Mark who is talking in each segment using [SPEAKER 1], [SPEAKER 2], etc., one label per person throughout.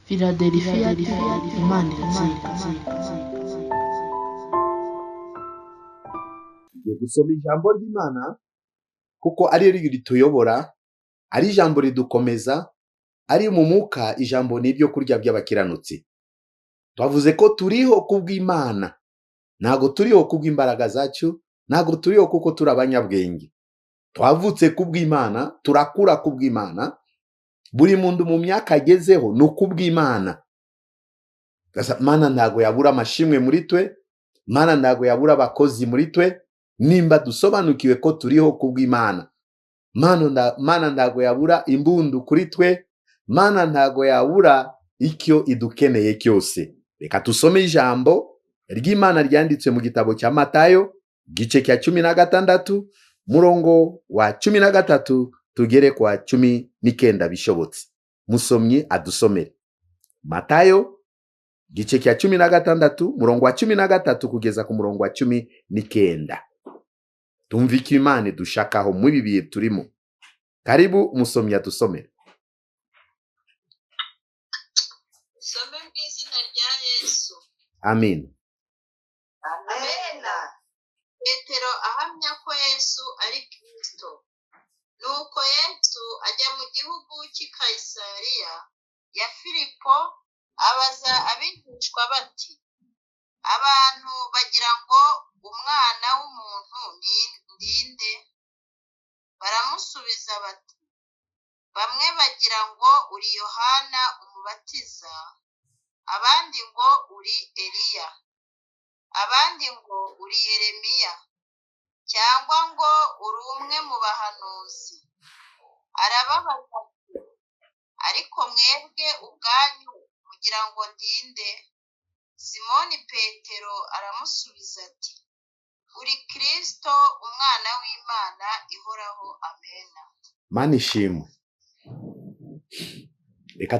[SPEAKER 1] Philadelphia, Imana iratsinda.
[SPEAKER 2] Tugiye gusoma ijambo ry'Imana kuko ari ryo rituyobora, ari ijambo ridukomeza, ari mu mwuka. Ijambo ni ibyo kurya by'abakiranutsi. Twavuze ko turiho kubw'Imana, ntabwo turiho kubw'imbaraga zacu, ntabwo turiho kuko turi abanyabwenge. Twavutse kubw'Imana, turakura kubw'Imana. Buri muntu mu myaka agezeho ni ukubw'Imana. Mana ntabwo yabura amashimwe muri twe, Mana ntabwo yabura abakozi muri twe, nimba dusobanukiwe ko turiho kubw'Imana. Mana ntabwo yabura imbundu kuri twe, Mana ntabwo yabura icyo idukeneye cyose. Reka tusome ijambo ry'Imana ryanditswe mu gitabo cya Matayo, igice cya 16, murongo wa 13 tugere kwa 19 bishobotse. Musomyi adusomere. Matayo igice cya 16, murongo wa 13 kugeza ku murongo wa 19. Tumve icyo Imana idushakaho muri ibi bihe turimo. Karibu musomyi adusomere.
[SPEAKER 3] Some mu izina rya Yesu.
[SPEAKER 2] Amen.
[SPEAKER 3] Amena. Petero ahamya ko Yesu ari Kristo. Nuko Yesu ajya mu gihugu cy'i Kayisariya ya Filipo, abaza abigishwa bati: abantu bagira ngo umwana w'umuntu ni nde? Baramusubiza bati: bamwe bagira ngo uri Yohana umubatiza, abandi ngo uri Eliya, abandi ngo uri Yeremiya, cyangwa ngo uri umwe mu bahanuzi. Arababaza ati: ariko mwebwe ubwanyu mugira ngo ndinde? Simoni Petero aramusubiza ati: uri Kristo, umwana w'Imana ihoraho. Amena.
[SPEAKER 2] Mana ishimwe. Reka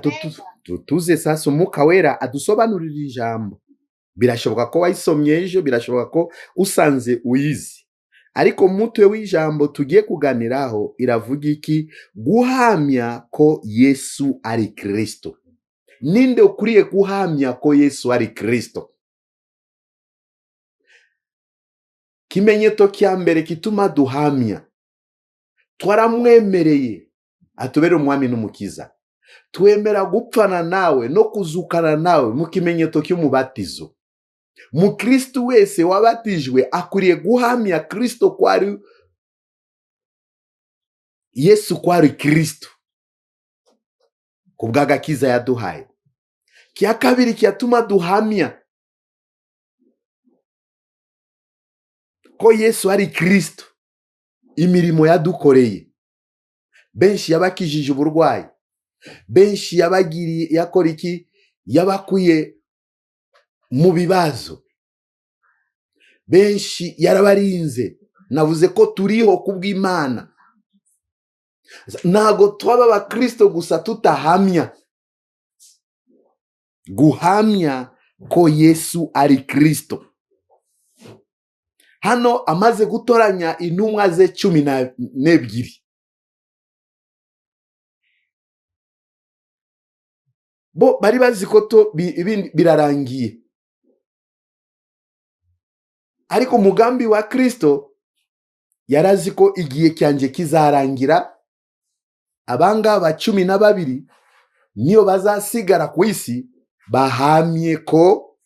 [SPEAKER 2] tutuze sasa Umwuka Wera adusobanurira ijambo. Birashoboka ko wayisomye ejo, birashoboka ko usanze uyizi, ariko umutwe w'ijambo tugiye kuganiraho iravuga iki? Guhamya ko Yesu ari Kristo. Ninde ukuriye guhamya ko Yesu ari Kristo? Kimenyetso cya mbere kituma duhamya, twaramwemereye atubere umwami n'umukiza, twemera gupfana nawe no kuzukana nawe mu kimenyetso cy'umubatizo. Mukristo wese wabatijwe akwiriye guhamya Kristo ko ari Yesu, ko ari Kristo kubw'agakiza yaduhaye. Cya kabiri cyatuma duhamya ko Yesu ari Kristo, imirimo yadukoreye. Benshi yabakijije uburwayi, benshi yabagiriye, yakora iki? Yabakuye mu bibazo, benshi yarabarinze. Navuze ko turiho kubw'Imana. Ntago twaba abakristo gusa tutahamya. Guhamya ko Yesu ari Kristo. Hano amaze gutoranya intumwa ze 12, bo bari bazi ko ibindi birarangiye, ariko umugambi wa Kristo yarazi ko igihe cyanjye kizarangira, abangaba 12 niyo bazasigara ku isi bahamye ko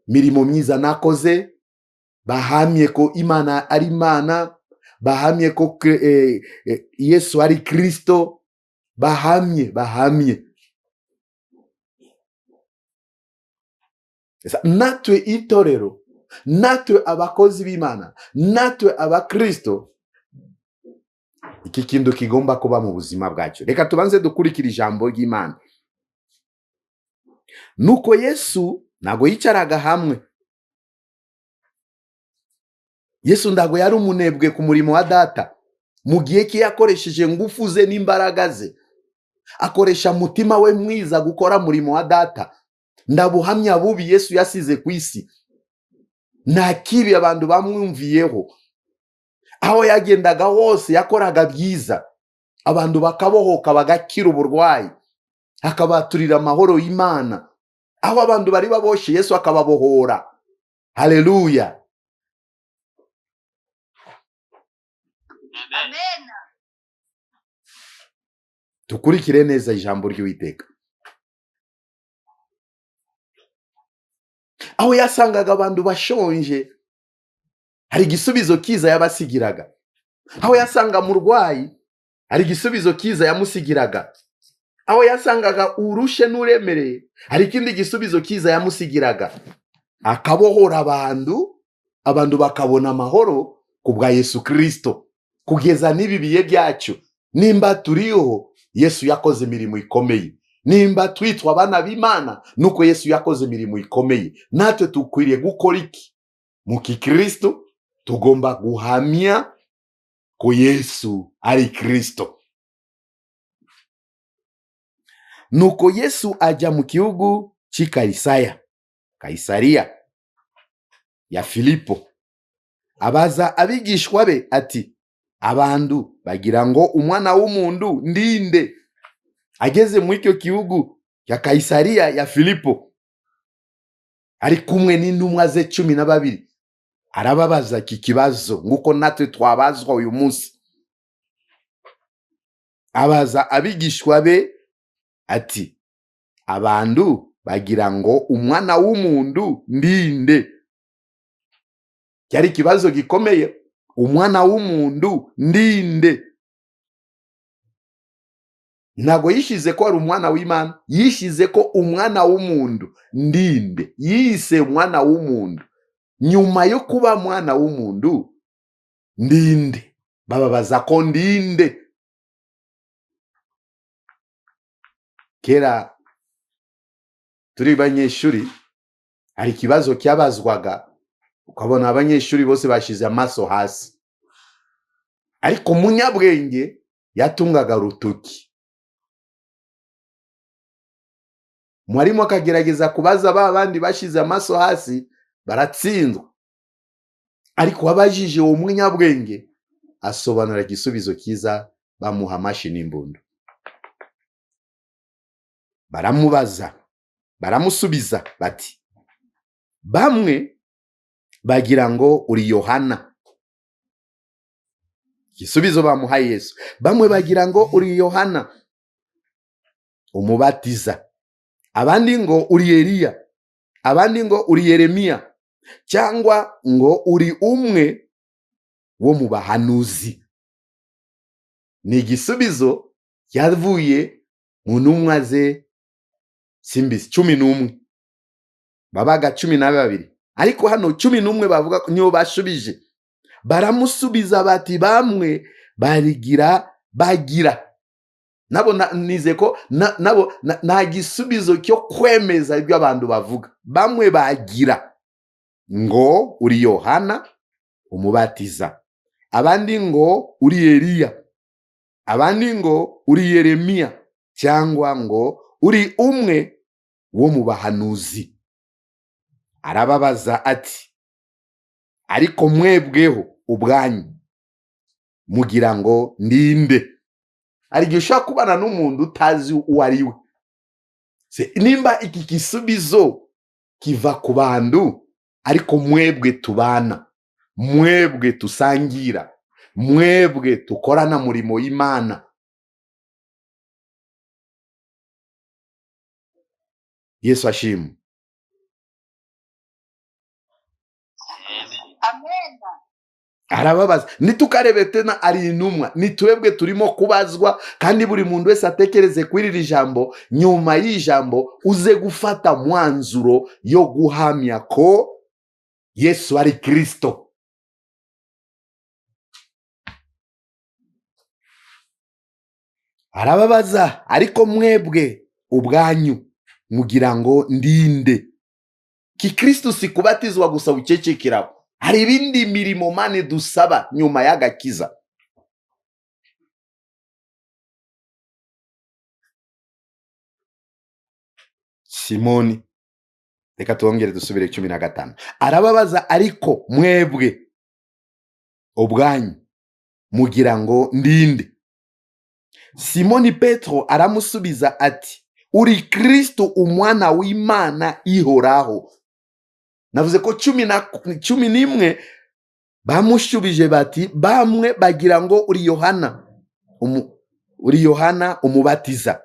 [SPEAKER 2] mirimo myiza nakoze, bahamye ko Imana ari Imana, bahamye ko Yesu ari Kristo, bahamye, bahamye. Natwe itorero, natwe abakozi b'Imana, natwe abakristo, iki kintu kigomba kuba mu buzima bwacu. Reka tubanze dukurikire ijambo ry'Imana. Nuko Yesu ntago yicaraga hamwe. Yesu ntago yari umunebwe ku murimo wa data. Mu gihe cye yakoresheje ngufu ze n'imbaraga ze, akoresha mutima we mwiza gukora murimo wa data. Ndabuhamya bubi Yesu yasize ku isi, nta kibi abantu bamwumviyeho. Aho yagendaga hose yakoraga byiza, abantu bakabohoka bagakira uburwayi. Akabaturira amahoro y'Imana. Aho abantu bari baboshe Yesu akababohora. Haleluya.
[SPEAKER 3] Amen.
[SPEAKER 2] Tukurikire neza ijambo ry'Uwiteka. Aho yasangaga abantu bashonje hari igisubizo kiza yabasigiraga. Aho yasanga murwayi hari igisubizo kiza yamusigiraga. Aho yasangaga urushe n'uremereye hari ikindi gisubizo kiza yamusigiraga. Akabohora abantu, abantu bakabona amahoro ku bwa Yesu Kristo. Kugeza n'ibi bihe byacu, nimba turiho Yesu yakoze imirimo ikomeye. Nimba twitwa abana b'Imana nuko Yesu yakoze imirimo ikomeye. Natwe tukwiriye gukora iki? Mu Kikristo tugomba guhamya ko Yesu ari Kristo. Nuko Yesu ajya mu gihugu cy'i Kayisariya ya Filipo, abaza abigishwa be ati: abantu bagira ngo umwana w'umuntu ndinde? Ageze muri icyo gihugu cya Kayisariya ya Filipo, ari kumwe n'intumwa ze 12, arababaza iki kibazo nguko natwe twabazwa uyu munsi. Abaza abigishwa be ati: abantu bagira ngo umwana w'umuntu ndinde? Cyari ikibazo gikomeye. Umwana w'umuntu ndinde? Ntago yishize ko ari umwana w'Imana, yishize ko umwana w'umuntu ndinde. Yise umwana w'umuntu. Nyuma yo kuba mwana w'umuntu ndinde, bababaza ko ndinde. Kera turi banyeshuri hari ikibazo cyabazwaga, ukabona abanyeshuri bose bashize amaso hasi, ariko umunyabwenge yatungaga urutoki. Mwarimu akagerageza kubaza ba bandi bashize amaso hasi, baratsindwa. Ariko wabajije uwo munyabwenge asobanura igisubizo kiza, bamuha amashi n'imbunda. Baramubaza, baramusubiza bati: bamwe bagira ngo uri Yohana. Igisubizo bamuhaye Yesu. Bamwe bagira ngo uri Yohana umubatiza, abandi ngo uri Eliya, abandi ngo uri Yeremiya, cyangwa ngo uri umwe wo mu bahanuzi. Ni igisubizo cyavuye mu ntumwa ze simbisi 11, babaga 12, ariko hano 11 bavuga ko niyo bashubije. Baramusubiza bati: bamwe bagira nabo nize ko nabo nta gisubizo cyo kwemeza ibyo abantu bavuga. Bamwe bagira ngo uri Yohana umubatiza, abandi ngo uri Eliya, abandi ngo uri Yeremiya, cyangwa ngo uri umwe wo mu bahanuzi. Arababaza ati: ariko mwebweho ubwanyu mugira ngo ndinde? Hari igihe ushobora kubana n'umuntu utazi uwo ari we. Nimba iki gisubizo kiva ku bantu, ariko mwebwe tubana, mwebwe tusangira, mwebwe tukorana murimo y'Imana. Yesu ashimwe.
[SPEAKER 3] Amen.
[SPEAKER 2] Arababaza. Nitukarebe tena ari intumwa, nitwebwe turimo kubazwa, kandi buri muntu wese atekereze kuri iri jambo. Nyuma y'ijambo uze gufata mwanzuro yo guhamya ko Yesu ari Kristo. Arababaza, ariko mwebwe ubwanyu mugira ngo ndinde? Kikristo si kubatizwa gusa ucecekeraho. Hari ibindi mirimo mane dusaba nyuma y'agakiza. Simoni, reka tuongere dusubire 15. Arababaza, ariko mwebwe ubwanyu mugira ngo ndinde? Simoni Petro aramusubiza ati: Uri Kristo umwana w'Imana ihoraho. Navuze ko 11 bamushubije bati, bamwe bagira ngo uri Yohana, uri Yohana umubatiza,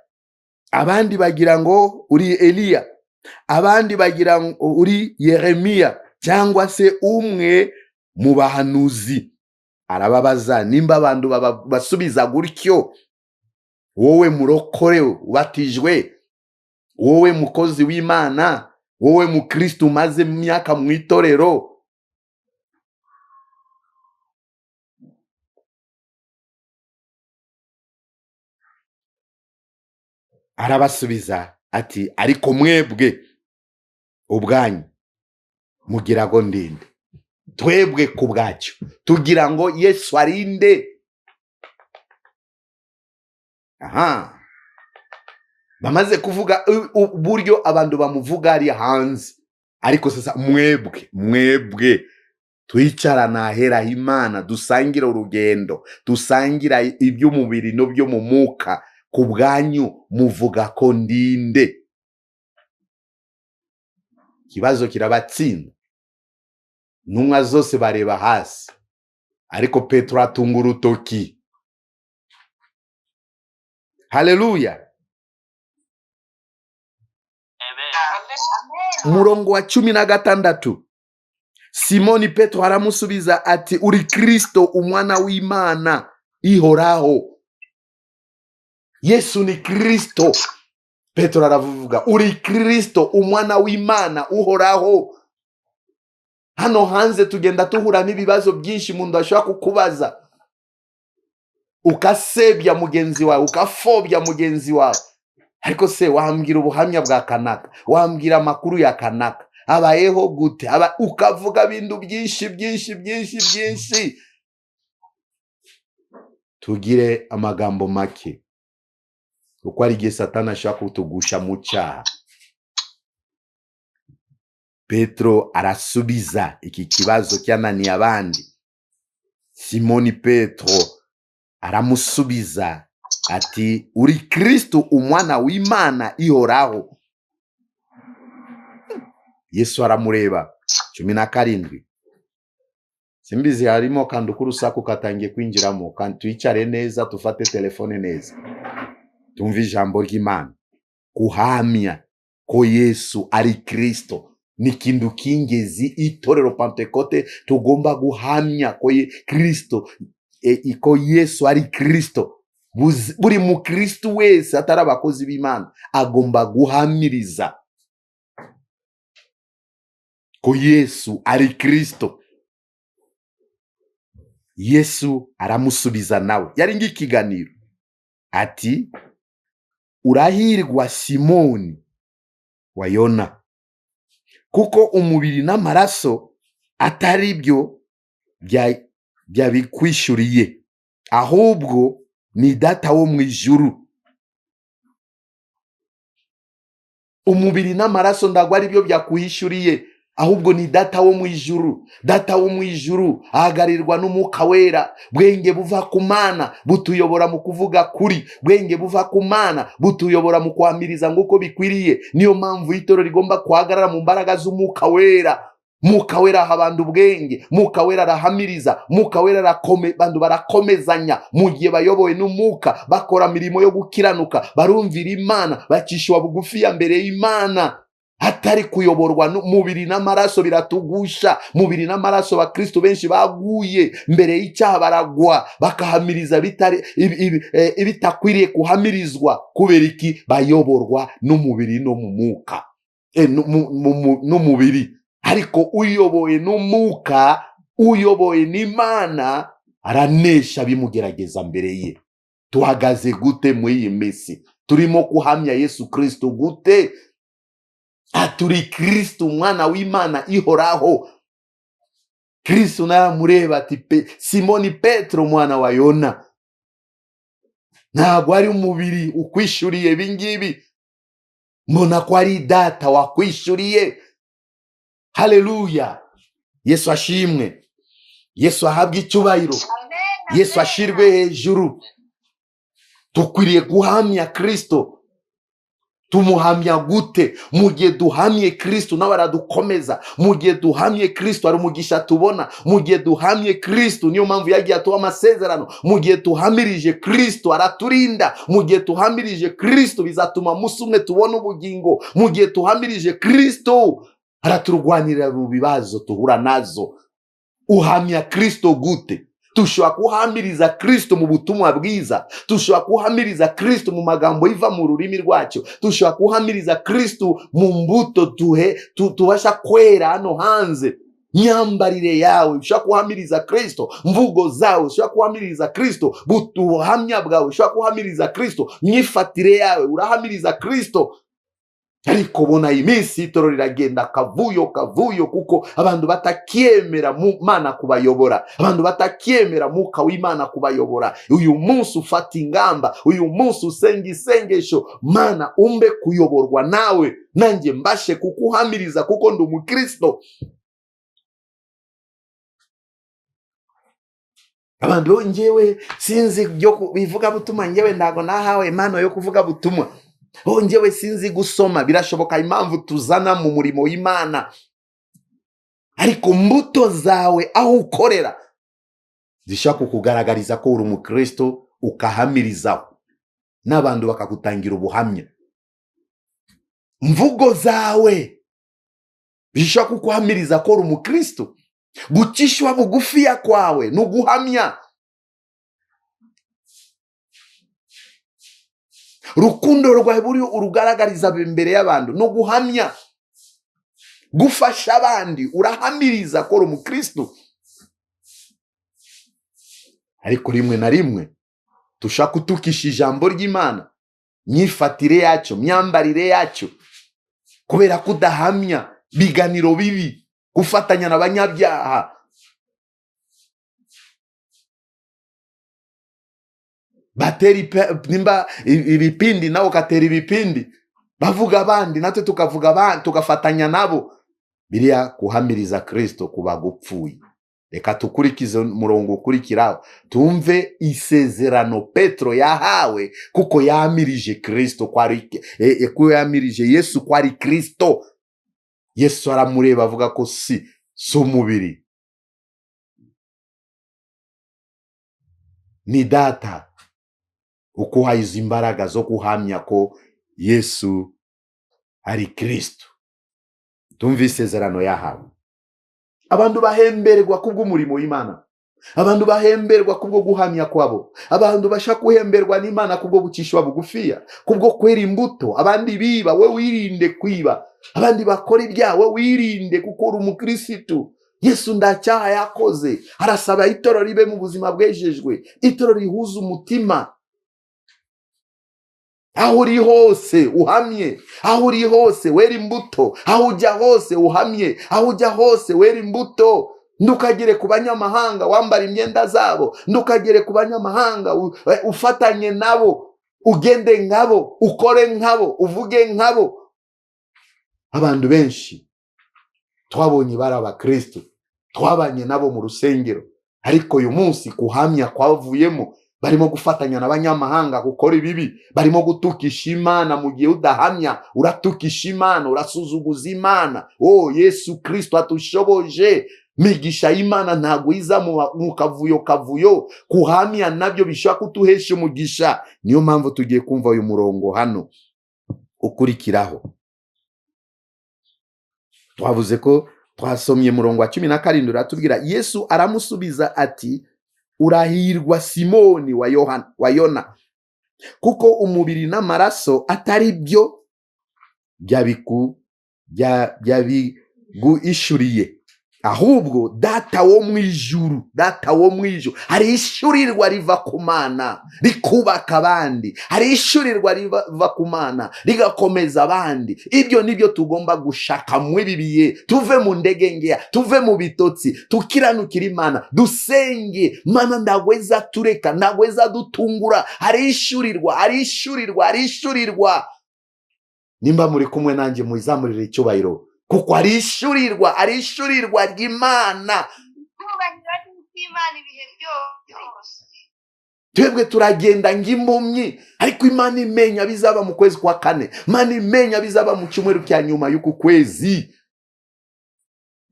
[SPEAKER 2] abandi bagira ngo uri Eliya, abandi bagira ngo uri Yeremiya cyangwa se umwe mu bahanuzi. Arababaza nimba abantu basubiza gutyo, wowe murokore ubatijwe, wowe mukozi w'Imana, wowe mukristo umaze imyaka mu itorero, arabasubiza ati ariko mwebwe ubwanyu mugira ngo ndinde. Twebwe ku bwacyo tugira ngo Yesu arinde. Aha bamaze kuvuga uburyo abantu bamuvuga ari hanze, ariko sasa mwebwe twicarana ahera Imana, dusangira urugendo, dusangira iby'umubiri no byo mu mwuka, ku bwanyu muvuga ko ndinde. Ikibazo kirabatsinda, intumwa zose bareba hasi, ariko Petro atunga urutoki. Haleluya. Umurongo wa 16, Simoni Petro aramusubiza ati uri Kristo umwana w'Imana ihoraho. Yesu ni Kristo. Petro aravuga uri Kristo umwana w'Imana uhoraho. Hano hanze tugenda tuhura n'ibibazo byinshi umuntu ashobora kukubaza, ukasebya mugenzi wawe, ukafobya mugenzi wawe. Ariko se wambwira ubuhamya bwa kanaka, wambwira amakuru ya kanaka, abayeho gute, ukavuga ibintu byinshi byinshi byinshi byinshi. Tugire amagambo make, kuko ari igihe Satani ashaka kutugusha mu cyaha. Petro arasubiza iki kibazo cyananiye abandi. Simoni Petro aramusubiza ati uri Kristo umwana w'Imana ihoraho. Yesu aramureba. 17. Simbizi harimo kandi urusaku katangiye kwinjiramo, kandi twicare neza, tufate telefone neza, tumve ijambo ry'Imana. Kuhamya ko Yesu ari Kristo ni ikintu cy'ingenzi. Itorero Pentekote tugomba guhamya ko Kristo, ko Yesu ari Kristo. Buri mukristo wese atari abakozi b'Imana agomba guhamiriza ko Yesu ari Kristo. Yesu aramusubiza nawe, yari ng'ikiganiro, ati urahirwa Simoni wa Yona, kuko umubiri n'amaraso atari byo byabikwishuriye, ahubwo ni Data wo mu ijuru. Umubiri n'amaraso ndagwa ari byo byakuhishuriye, ahubwo ni Data wo mu ijuru. Data wo mu ijuru ahagarirwa n'Umwuka Wera. Bwenge buva ku Mana butuyobora mu kuvuga kuri, bwenge buva ku Mana butuyobora mu kwamiriza nguko bikwiriye. Niyo mpamvu itorero rigomba guhagarara mu mbaraga z'Umwuka Wera. Mwuka Wera aha abantu ubwenge, Mwuka Wera arahamiriza, Mwuka Wera abantu barakomezanya mu gihe bayobowe n'Umwuka, bakora mirimo yo gukiranuka, barumvira Imana, bakishwa bugufi ya mbere y'Imana. Hatari kuyoborwa n'umubiri n'amaraso biratugusha. Mubiri n'amaraso abakristo benshi baguye mbere y'icyaha, baragwa bakahamiriza ibitakwiriye kuhamirizwa. Kubera iki? Bayoborwa n'umubiri no mu mwuka, n'umubiri. Ariko uyoboye n'Umwuka, uyoboye n'Imana, aranesha bimugerageza mbere ye. Tuhagaze gute muri iyi minsi? Turimo kuhamya Yesu Kristo gute? Turi Kristo umwana w'Imana ihoraho. Kristo naramureba ati Simoni Petro umwana wa Yona, ntabwo ari umubiri ukwishuriye ibingibi, mbona ko ari Data wakwishuriye. Haleluya. Yesu ashimwe, Yesu ahabwe icyubahiro, Yesu ashirwe hejuru. Tukwiriye guhamya Kristo. Tumuhamya gute? Mu gihe duhamye Kristo nawe aradukomeza. Mu gihe duhamye Kristo hari umugisha tubona. Mu gihe duhamye Kristo, niyo mpamvu yagiye atuha amasezerano. Mu gihe tuhamirije Kristo araturinda. Mu gihe tuhamirije Kristo bizatuma umunsi umwe tubona ubugingo. Mu gihe tuhamirije Kristo araturwanirira mu bibazo tuhura nazo. Uhamya Kristo gute? Tushobora kuhamiriza Kristo mu butumwa bwiza, tushobora kuhamiriza Kristo mu magambo iva mu rurimi rwacu, tushobora kuhamiriza Kristo mu mbuto tubasha kwera hano hanze. Myambarire yawe ushobora kuhamiriza Kristo, mvugo zawe ushobora kuhamiriza Kristo, buhamya bwawe ushobora kuhamiriza Kristo, myifatire yawe urahamiriza Kristo. Ariko bona iminsi itorero riragenda kavuyo kavuyo, kuko abantu batakiemera Mana kubayobora, abantu batakiemera Mwuka w'Imana kubayobora. Uyu munsi ufata ingamba, uyu munsi usenga isengesho, Mana umbe kuyoborwa nawe, nanjye mbashe kukuhamiriza kuko ndi umukristo. Abantu njyewe sinzi byo bivuga butumwa, njyewe ndago nahawe impano yo kuvuga butumwa, njyewe sinzi gusoma. Birashoboka impamvu tuzana mu murimo w'Imana, ariko mbuto zawe aho ukorera zishaka kukugaragariza ko uri umukristo, ukahamirizaho n'abantu bakagutangira ubuhamya. Mvugo zawe zishaka kukuhamiriza ko uri umukristo. Gucishwa bugufiya kwawe ni uguhamya. Rukundo rwawe buri urugaragariza imbere y'abantu no guhamya. Gufasha abandi urahamiriza ko uri umukristo. Ariko rimwe na rimwe tushaka kutukisha ijambo ry'Imana, myifatire yacu, myambarire yacu, kubera kudahamya, biganiro bibi, gufatanya n'abanyabyaha. Bateri nimba ibipindi nawe ukatera ibipindi, bavuga abandi natwe tukavuga abandi, tugafatanya nabo. Biriya kuhamiriza Kristo kuba gupfuye. Reka tukurikize umurongo ukurikiraho, tumve isezerano Petro yahawe kuko yahamirije Kristo ko yahamirije Yesu ko ari Kristo. Yesu aramureba avuga ko si umubiri, ni data ukuha izi imbaraga zo guhamya ko Yesu ari Kristo. Tumve isezerano yahawe. Abantu bahemberwa kubw'umurimo w'Imana, abantu bahemberwa kubwo guhamya kwabo, abantu bashaka guhemberwa n'Imana kubwo gucishwa bugufiya, kubwo kwera imbuto. Abandi biba, we wirinde kwiba. Abandi bakora ibyaha, we wirinde kuko uri umukristo. Yesu ndacyaha yakoze, arasaba itorero ribe mu buzima bwejejwe, itorero rihuza umutima. Aho uri hose uhamye, aho uri hose wera imbuto, aho ujya hose uhamye, aho ujya hose wera imbuto. Ndukagere ku banyamahanga wambara imyenda zabo, ndukagere ku banyamahanga ufatanye nabo, ugende nkabo, ukore nkabo, uvuge nkabo. Abantu benshi twabonye bari abakristo, twabanye nabo mu rusengero, ariko uyu munsi kuhamya kwavuyemo, barimo gufatanya n'abanyamahanga gukora ibibi, barimo gutukisha Imana. Mu gihe udahamya uratukisha Imana, urasuzuguza Imana. Oh, Yesu Kristo atushoboje. Migisha y'Imana ntago iza mu kavuyo kavuyo. Kuhamya nabyo bishobora kutuhesha umugisha. Niyo mpamvu tugiye kumva uyu murongo hano ukurikiraho. Twavuze ko twasomye murongo wa 17, uratubwira Yesu aramusubiza ati urahirwa Simoni wa Yona, kuko umubiri n'amaraso atari byo byabiguishuriye, ahubwo data wo mu ijuru. Data wo mu ijuru. Hari ishurirwa riva ku Mana rikubaka abandi, hari ishurirwa riva ku Mana rigakomeza abandi. Ibyo nibyo tugomba gushaka mu bibiye, tuve mu ndege ngeya, tuve mu bitotsi, tukiranukira Imana, dusenge Mana. Ndagweza tureka, ndagweza dutungura. Hari ishurirwa, hari ishurirwa, hari ishurirwa. Nimba muri kumwe nanjye muzamurire icyubahiro, kuko ari ishurirwa, ari ishurirwa ry'Imana. Twebwe turagenda ng'impumyi, ariko Imana imenya bizaba mu kwezi kwa kane, Imana imenya bizaba mu cyumweru cya nyuma y'uku kwezi.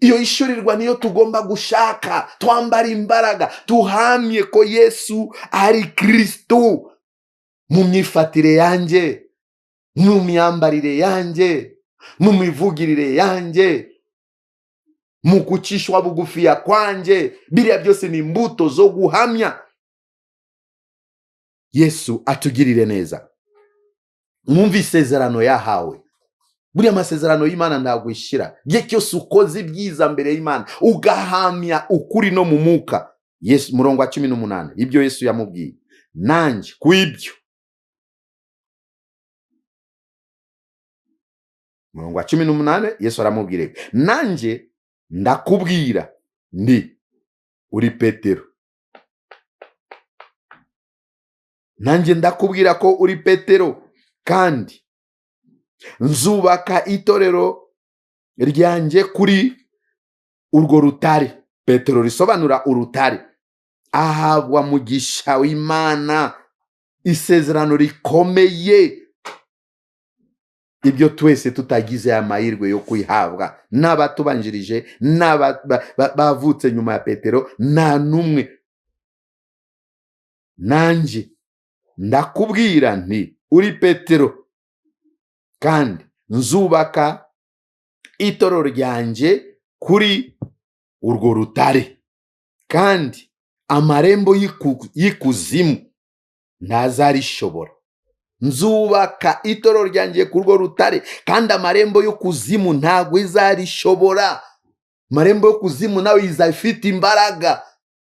[SPEAKER 2] Iyo ishurirwa niyo tugomba gushaka, twambara imbaraga, tuhamye ko Yesu ari Kristo mu myifatire yanjye, mu myambarire yanjye, mu mivugirire yanjye, mu gucishwa bugufiya kwanjye. Biriya byose ni imbuto zo guhamya. Yesu atugirire neza. Mwumve isezerano yahawe. Buriya amasezerano y'Imana ntabwo ishira. Igihe cyose ukoze ibyiza mbere y'Imana, ugahamya ukuri no mu mwuka. Yesu, murongo wa 18, ibyo Yesu yamubwiye, nanjye ku ibyo. Murongo wa 18, Yesu aramubwira, nanjye ndakubwira ndi uri Petero. Nanjye ndakubwira ko uri Petero, kandi nzubaka itorero ryanjye kuri urwo rutare. Petero risobanura urutare. Ahabwa mugisha w'Imana, isezerano rikomeye. Ibyo twese tutagize amahirwe yo kwihabwa, n'abatubanjirije n'abavutse nyuma ya Petero, nta n'umwe. Nanjye ndakubwira nti uri Petero, kandi nzubaka itorero ryanjye kuri urwo rutare, kandi amarembo y'ikuzimu ntazarishobora. Nzubaka itorero ryanjye kuri urwo rutare, kandi amarembo y'ukuzimu ntabwo izarishobora. Amarembo y'ukuzimu nawe izafite imbaraga,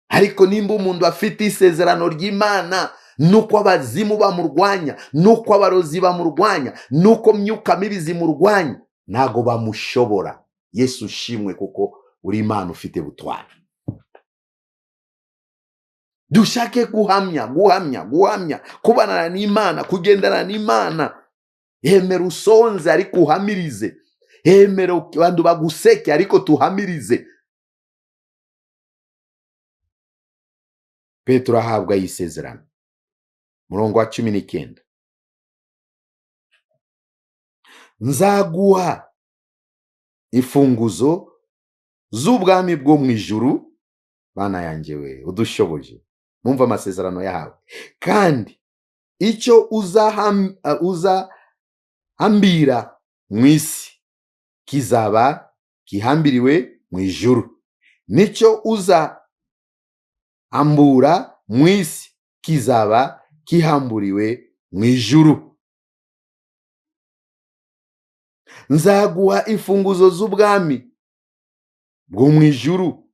[SPEAKER 2] ariko nimba umuntu afite isezerano ry'Imana, nuko abazimu bamurwanya, nuko abarozi bamurwanya, nuko myuka mibi zimurwanya, ntago bamushobora. Yesu ushimwe kuko uri Imana ufite butwari. Dushake guhamya, guhamya, guhamya, kubana n'Imana, kugendana n'Imana. Emera usonze ariko uhamirize, emera abantu baguseke ariko tuhamirize. Petero ahabwa isezerano. Murongo wa 19, nzaguha imfunguzo z'ubwami bwo mu ijuru. Bana yanjye we udushoboje, mumva amasezerano yahawe. Kandi icyo uzahambira mu isi kizaba gihambiriwe mu ijuru, nicyo uzahambura mu isi kizaba kihamburiwe mu ijuru. Nzaguha imfunguzo z'ubwami bwo mu ijuru,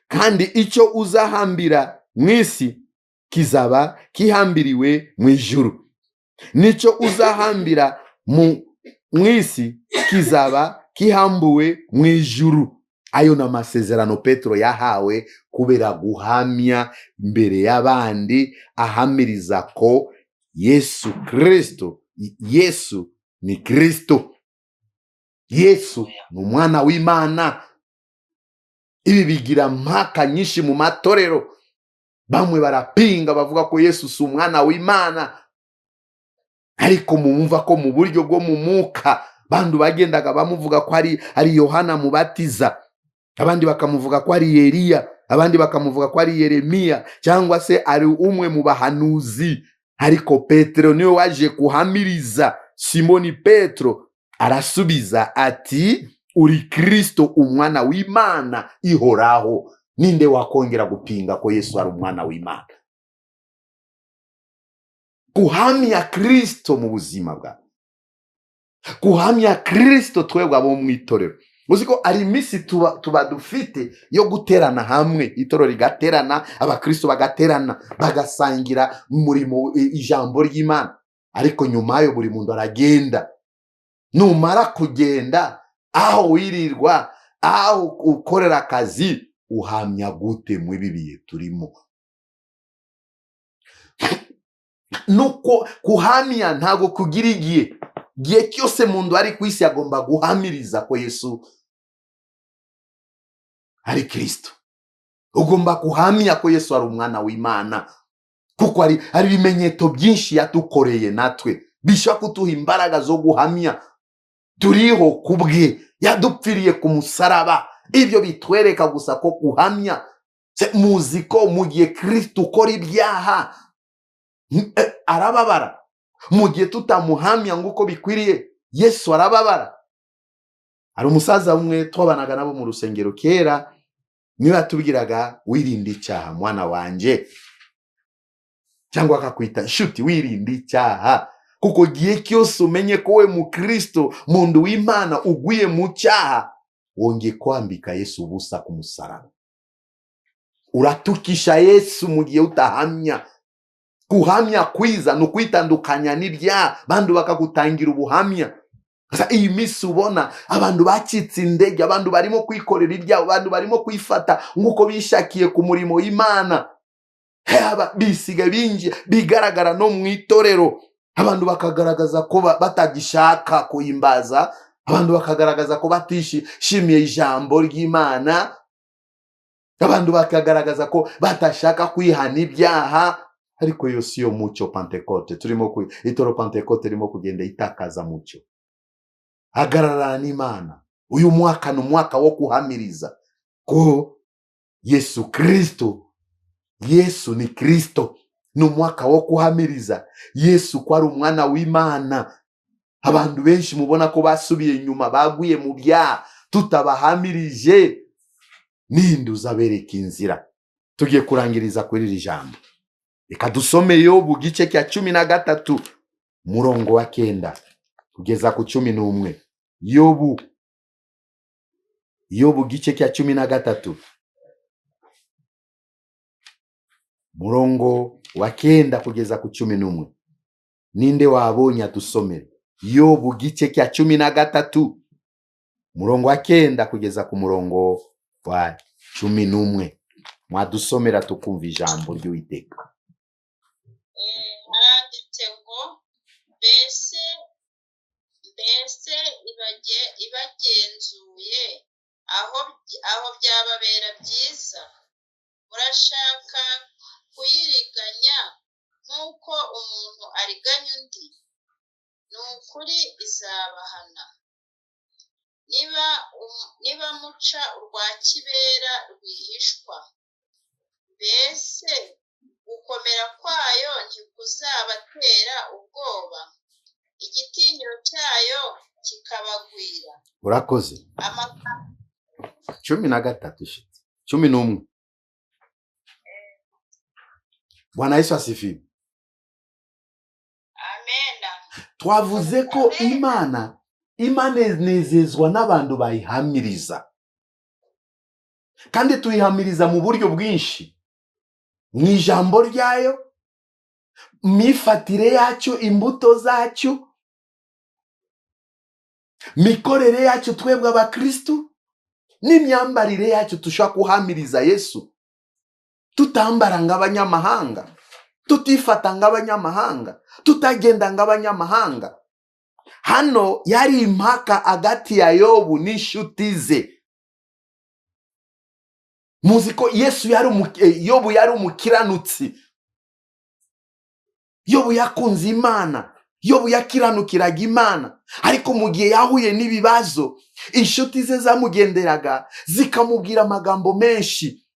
[SPEAKER 2] kandi icyo uzahambira mu isi kizaba kihambiriwe mu ijuru, nicyo uzahambira mu isi kizaba kihambuwe mu ijuru. Ayo ni amasezerano Petero yahawe kubera guhamya imbere y'abandi, ahamiriza ko Yesu Kristo, Yesu ni Kristo, Yesu ni umwana w'Imana. Ibi bigira mpaka nyinshi mu matorero. Bamwe barapinga bavuga ko Yesu si umwana w'Imana, ariko mumva ko mu buryo bwo mu mwuka bandu bagendaga bamuvuga ko ari Yohana Mubatiza, abandi bakamuvuga ko ari Eliya, abandi bakamuvuga ko ari Yeremiya, cyangwa se ari umwe mu bahanuzi. Ariko Petero niwe waje kuhamiriza. Simoni Petero arasubiza ati uri Kristo umwana w'Imana ihoraho. Ninde wakongera gupinga ko Yesu ari umwana w'Imana? Guhamya Kristo mu buzima bwawe, guhamya Kristo twebwe abo mu itorero. Uzi ko ari iminsi tuba dufite yo guterana hamwe, itorero rigaterana, abakristo bagaterana, bagasangira umurimo, ijambo ry'Imana. Ariko nyuma yo buri muntu aragenda. Numara kugenda, aho wirirwa, aho ukorera akazi, uhamya gute mu ibi bihe turimo? Nuko kuhamya ntago kugira igihe. Igihe cyose muntu ari ku isi agomba guhamiriza ko Yesu ari Kristo. Ugomba kuhamya ko Yesu ari umwana w'Imana, kuko hari ibimenyetso byinshi yatukoreye natwe bishobora kuduha imbaraga zo guhamya. Turiho kubwe, yadupfiriye ku musaraba. Ibyo bitwereka gusa ko guhamya. Muzi ko mu gihe Kristo ukora ibyaha arababara, mu gihe tutamuhamya nguko bikwiriye Yesu arababara. Hari umusaza umwe twabanaga nabo mu rusengero kera, niwe yatubwiraga wirinde icyaha mwana wanje, cyangwa akakwita nshuti, wirinde icyaha, kuko gihe cyose umenye ko we mu Kristo mundu w'Imana uguye mu cyaha, wongeye kwambika Yesu ubusa ku musaraba. Uratukisha Yesu mu gihe utahamya. Kuhamya kwiza ni ukwitandukanya n'ibyaha, bandu bakagutangira ubuhamya. Iyi minsi ubona abantu bacitse indege, abantu barimo kwikorera ibyabo, abantu barimo kwifata nk'uko bishakiye ku murimo w'Imana, bisiga binji bigaragara no mu itorero. Abantu bakagaragaza ko batagishaka kuhimbaza, abantu bakagaragaza ko batishimiye ijambo ry'Imana, abantu bakagaragaza ko batashaka kwihana ibyaha. Ariko iyo si yo mucyo Pentekote turimo, itoro Pentekote irimo kugenda itakaza mucyo. Hagararana n'Imana. Uyu mwaka ni umwaka wo kuhamiriza ko Yesu Kristo, Yesu ni Kristo. Ni umwaka wo kuhamiriza Yesu ko ari umwana w'Imana. Abantu benshi mubona ko basubiye inyuma, baguye mu byaha, tutabahamirije ninde uzabereka inzira? Tugiye kurangiriza kuri iri jambo. Reka dusome Yobu gice cya 13 murongo wa 9 kugeza ku 11. Yobu gice cya 13 murongo wa 9 kugeza ku 11. Ninde wabonye adusomere? Yobu gice cya 13 murongo wa 9 kugeza ku murongo wa 11. Mwadusomera tukumva ijambo ry'Uwiteka.
[SPEAKER 3] Haranditse ngo mbese ibagenzuye aho byababera byiza, murashaka kuyiriganya nk'uko umuntu ariganya undi, ni ukuri izabahana. Niba muca urwa kibera rwihishwa, mbese gukomera kwayo ntikuzabatera ubwoba, igitinyiro cyayo kikabagwira.
[SPEAKER 2] Urakoze. 13 shiti 11. Bwana Yesu asifiwe.
[SPEAKER 3] Amen.
[SPEAKER 2] Twavuze ko Imana inezezwa n'abantu bayihamiriza, kandi tuyihamiriza mu buryo bwinshi, mu ijambo ryayo, mifatire yacu, imbuto zacu, mikorere yacu twebwe abakristu, n'imyambarire yacu. Tushobora kuhamiriza Yesu tutambara nk'abanyamahanga, tutifata nk'abanyamahanga, tutagenda nk'abanyamahanga. Hano yari impaka hagati ya Yobu n'inshuti ze. Muzi ko Yesu yari Yobu yari umukiranutsi. Yobu yakunze Imana, Yobu yakiranukiraga Imana, ariko mu gihe yahuye n'ibibazo, inshuti ze zamugenderaga zikamubwira amagambo menshi,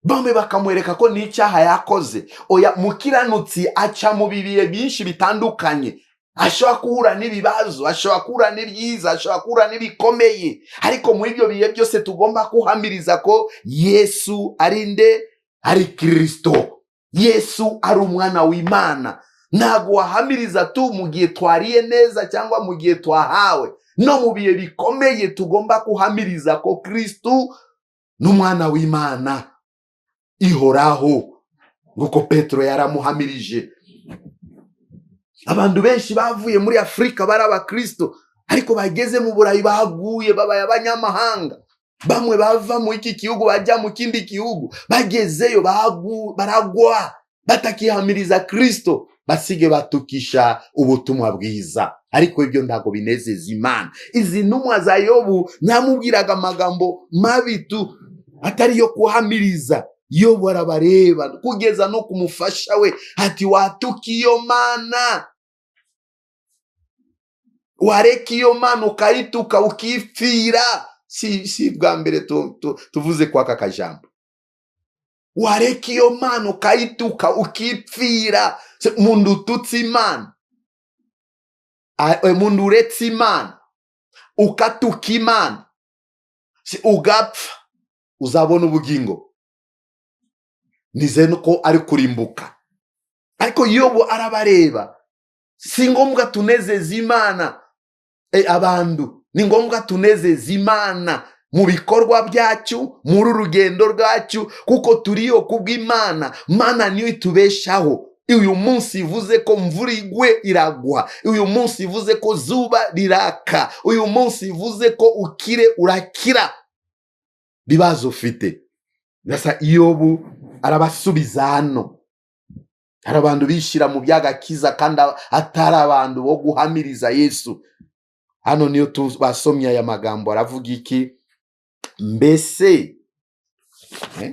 [SPEAKER 2] bamwe bakamwereka ko n'icyaha yakoze. Oya, mukiranutsi aca mu bibiye byinshi bitandukanye, ashobora guhura n'ibibazo, ashobora guhura n'ibyiza, ashobora guhura n'ibikomeye, ariko muri ibyo bihe byose tugomba kuhamiriza ko Yesu ari nde? Ari Kristo. Yesu ari umwana w'Imana. Ntabwo wahamiriza tu mu gihe twariye neza cyangwa mu gihe twahawe, no mu bihe bikomeye tugomba kuhamiriza ko Kristo n'umwana w'Imana ihoraho, nguko Petro yaramuhamirije. Abantu benshi bavuye muri Afrika bari abakristo, ariko bageze mu Burayi baguye babaye abanyamahanga. Bamwe bava mu iki gihugu bajya mu kindi gihugu, bagezeyo baragwa, batakihamiriza Kristo, basige batukisha ubutumwa bwiza. Ariko ibyo ntabwo binezeza Imana. Izi ntumwa za Yobu namubwiraga amagambo mabi tu. Atari yo kuhamiriza. Yobu arabareba kugeza no kumufasha we ati watuka iyo mana, wareka iyo mana ukayituka ukipfira. Si bwa mbere tuvuze kwa aka kajambo, wareka iyo mana ukayituka ukipfira. Mundu ututse Imana, mundu uretse Imana ukatuka Imana ugapfa, uzabona ubugingo. Nizeye ko ari kurimbuka. Ariko Yobu arabareba. Si ngombwa tunezeza Imana abantu, ni ngombwa tunezeza Imana mu bikorwa byacu, muri rugendo rwacu, kuko turiyo kubw'Imana. Mana niyo itubeshaho. Uyu munsi ivuze ko mvura igwe iragwa, uyu munsi ivuze ko zuba riraka, uyu munsi ivuze ko ukire urakira. Bibazo ufite. Sasa Yobu arabasubiza hano. Hari abantu bishira mu by'agakiza kandi atari abantu bo guhamiriza Yesu. Hano niyo basomye aya magambo, aravuga iki? Mbese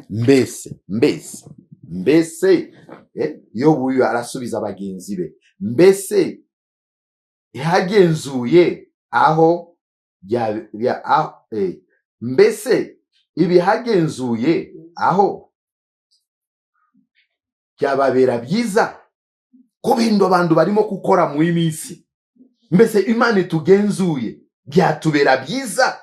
[SPEAKER 2] mbese mbese mbese Yobu uyu arasubiza bagenzi be, mbese ihagenzuye aho mbese ibihagenzuye aho byababera byiza ko bindo abantu barimo gukora mu iminsi. Mbese Imana itugenzuye byatubera byiza.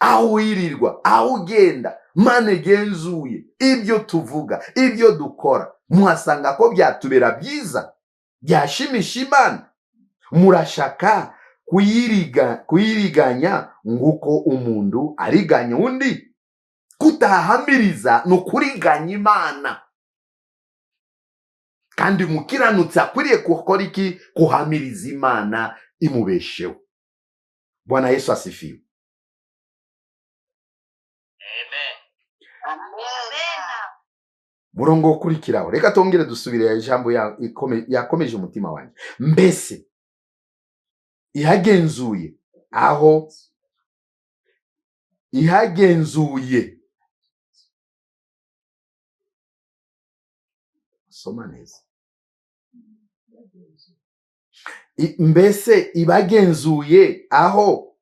[SPEAKER 2] Aho wirirwa, aho ugenda, Imana igenzuye ibyo tuvuga, ibyo dukora, muhasanga ko byatubera byiza, byashimisha Imana. Murashaka kuyiriganya nguko umuntu ariganya undi. Kutahamiriza no kuriganya Imana. Kandi mukiranutsi akwiriye gukora iki? Kuhamiriza Imana imubesheho. Bwana Yesu asifiwe.
[SPEAKER 4] Amen.
[SPEAKER 2] Murongo ukurikiraho, reka tongere dusubire ijambo yakomeje umutima wanjye. Mbese ihagenzuye aho ihagenzuye, soma neza, mbese ibagenzuye aho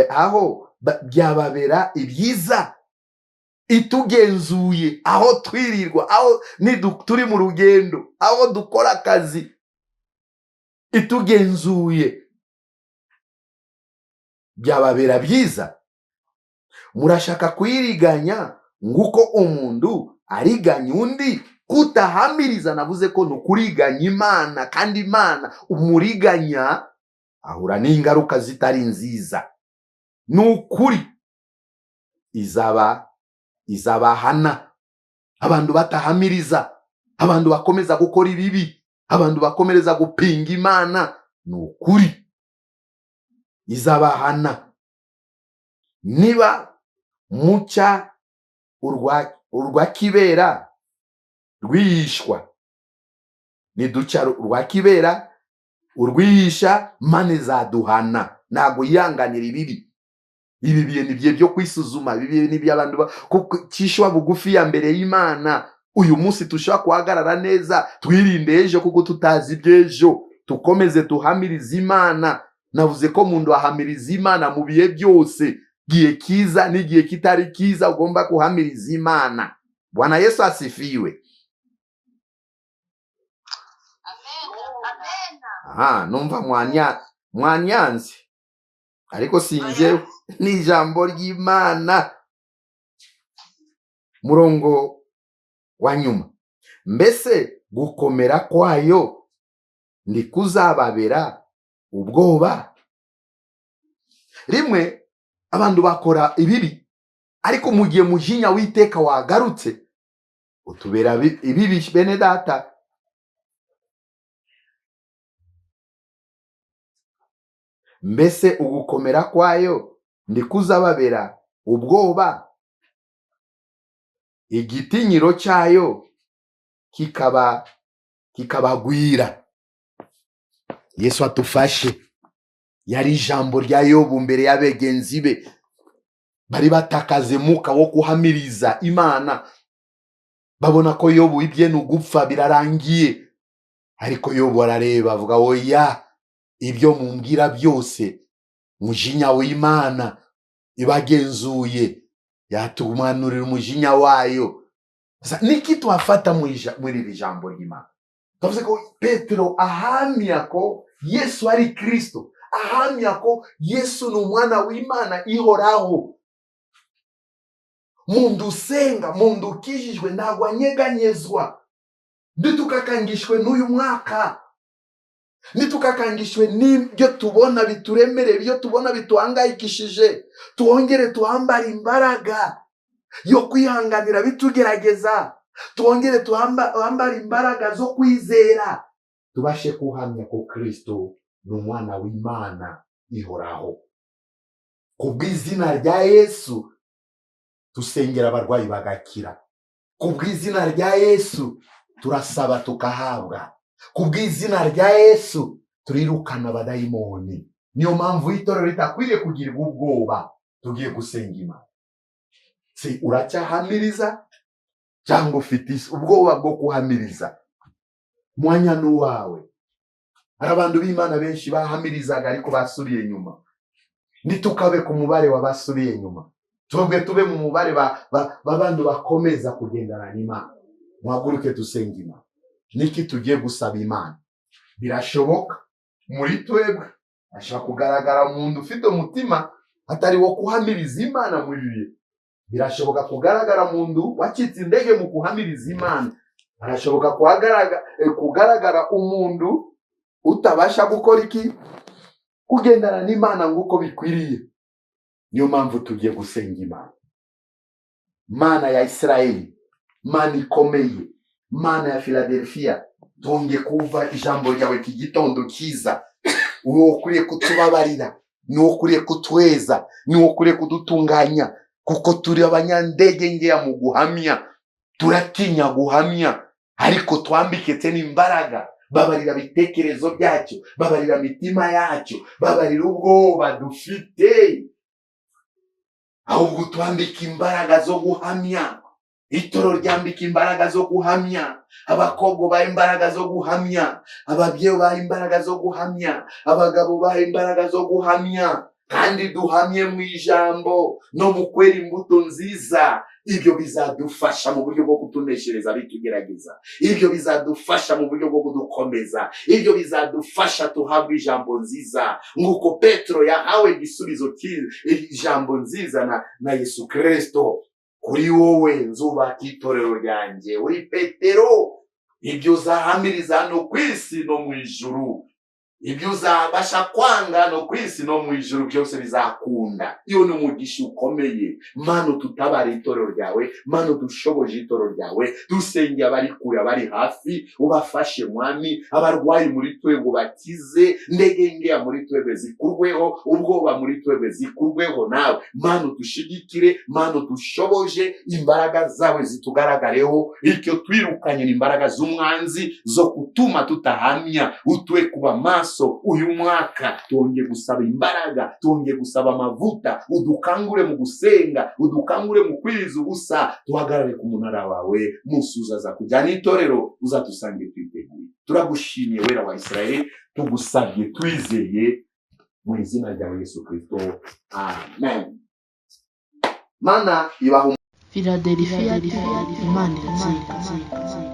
[SPEAKER 2] aho byababera ibyiza. Itugenzuye aho twirirwa, aho turi mu rugendo, aho dukora akazi, itugenzuye byababera byiza. Murashaka kuyiriganya nguko umuntu ariganya undi. Kutahamiriza navuze ko nukuriganya Imana, kandi Imana umuriganya ahura n'ingaruka zitari nziza. Nukuri izabahana. Abantu batahamiriza, abantu bakomeza gukora ibibi, abantu bakomereza gupinga Imana, nukuri izabahana. Niba muca urwa kibera rwihishwa, niduca urwa kibera urwihisha, Imana izaduhana. Ntago yihanganira ibibi. Ibi bihe ni bihe byo kwisuzuma, ibi bihe ni by'abantu kucishwa bugufi ya mbere y'Imana. Uyu munsi tushobora guhagarara neza, twirinde ejo kuko tutazi iby'ejo, tukomeze tuhamirize Imana. Navuze ko umuntu ahamiriza Imana mu bihe byose, gihe kiza n'igihe kitari kiza, ugomba kuhamiriza Imana. Bwana Yesu asifiwe. Aha, numva mwanyanze, ariko sinje, ni ijambo ry'Imana. Murongo wa nyuma, mbese gukomera kwayo ndikuzababera ubwoba. Rimwe abantu bakora ibibi, ariko mu gihe mujinya w'iteka wagarutse utubera ibibi. Bene data, mbese ugukomera kwayo ndikuzababera ubwoba, igitinyiro cyayo kikabagwira. Yesu atufashe. Yari ijambo rya Yobu mbere y'abegenzi be. Bari batakaze muka wo kuhamiriza Imana, babona ko Yobu ibye ni ugupfa, birarangiye. Ariko Yobu arareba avuga: "Oya, ibyo mumbwira byose, umujinya w'Imana ibagenzuye, yatumanurira umujinya wayo." Sasa, niki twafata muri iri jambo ry'Imana? Tuvuze ko Petero ahamya ko Yesu ari Kristo, ahamya ko Yesu ni umwana w'Imana ihoraho. Muntu usenga, muntu ukijijwe, ntabwo anyeganyezwa. Ntitukakangishwe n'uyu mwaka, ntitukakangishwe n'ibyo tubona bituremereye, ibyo tubona bituhangayikishije. Twongere twambare imbaraga yo kwihanganira bitugerageza, twongere twambare imbaraga zo kwizera, tubashe kuhamya ko Kristo ni umwana w'Imana ihoraho. Kubw'izina rya Yesu dusengera abarwayi bagakira, kubw'izina rya Yesu turasaba tukahabwa, kubw'izina rya Yesu turirukana abadayimoni. Niyo mpamvu itorero ritakwiriye kugirirwa ubwoba. Tugiye gusenga Imana. Si uracyahamiriza cyangwa ufite ubwoba bwo kuhamiriza? Mwanya n'uwawe. Hari abantu b'Imana benshi bahamirizaga ariko basubiye nyuma. Ntitukabe ku mubare w'abasubiye nyuma, twebwe tube mu mubare b'abantu bakomeza kugendana n'Imana. Muhaguruke dusenga Imana. Niki tugiye gusaba Imana? Birashoboka muri twebwe ashobora kugaragara umuntu ufite umutima atari wo kuhamiriza Imana muri bihe. Birashoboka kugaragara umuntu wacitse intege mu kuhamiriza Imana. Harashoboka kugaragara umuntu utabasha gukora iki? Kugendana n'Imana nk'uko bikwiriye. Niyo mpamvu tugiye gusenga Imana. Mana ya Isirayeli, Mana ikomeye, Mana ya Filadelfiya, twongeye kumva ijambo ryawe iki gitondo cyiza. Uwo ukwiriye kutubabarira, niwo ukwiriye kutweza, niwo ukwiriye kudutunganya, kuko turi abanyandege nkeya mu guhamya, turatinya guhamya. Ariko twambike n'imbaraga. Babarira ibitekerezo byacu, babarira imitima yacu, babarira ubwoba dufite, ahubwo twambike imbaraga zo guhamya. Itorero ryambika imbaraga zo guhamya, abakobwa baha imbaraga zo guhamya, ababyeyi baha imbaraga zo guhamya, abagabo baha imbaraga zo guhamya, kandi duhamye mu ijambo no mu kwera imbuto nziza. Ibyo bizadufasha mu buryo bwo kutuneshereza bitugerageza, ibyo bizadufasha mu buryo bwo kudukomeza, ibyo bizadufasha tuhabwe ijambo nziza nk'uko Petero yahawe igisubizo ijambo nziza na Yesu Kristo: "Kuri wowe nzubaka itorero ryanjye, uri Petero. Ibyo uzahamiriza hano ku isi no mu ijuru, ibyo uzabasha kwanga no ku isi no mu ijuru, byose bizakunda." Iyo ni umugisha ukomeye. Mana, tutabara itorero ryawe. Mana, dushoboje itorero ryawe. Dusengeye abari kure, abari hafi, ubafashe Mwami. Abarwayi muri twebwe bakize, ndege nkeya muri twebwe zikurweho, ubwoba muri twebwe zikurweho. Nawe Mana dushigikire, Mana dushoboje, imbaraga zawe zitugaragareho. Icyo twirukanye ni imbaraga z'umwanzi zo gutuma tutahamya. Utwe kuba maso uyu mwaka. Twongeye gusaba imbaraga, twongeye gusaba amavuta. Udukangure mu gusenga, udukangure mu kwiriza ubusa, duhagarare ku munara wawe. Munsi uzaza kujyana itorero, uzadusange twiteguye. Turagushimiye, Wera wa Israeli. Tugusabye twizeye mu izina rya Yesu Kristo, amen. Mana ibaha
[SPEAKER 1] Philadelphia, Imana iratsinda.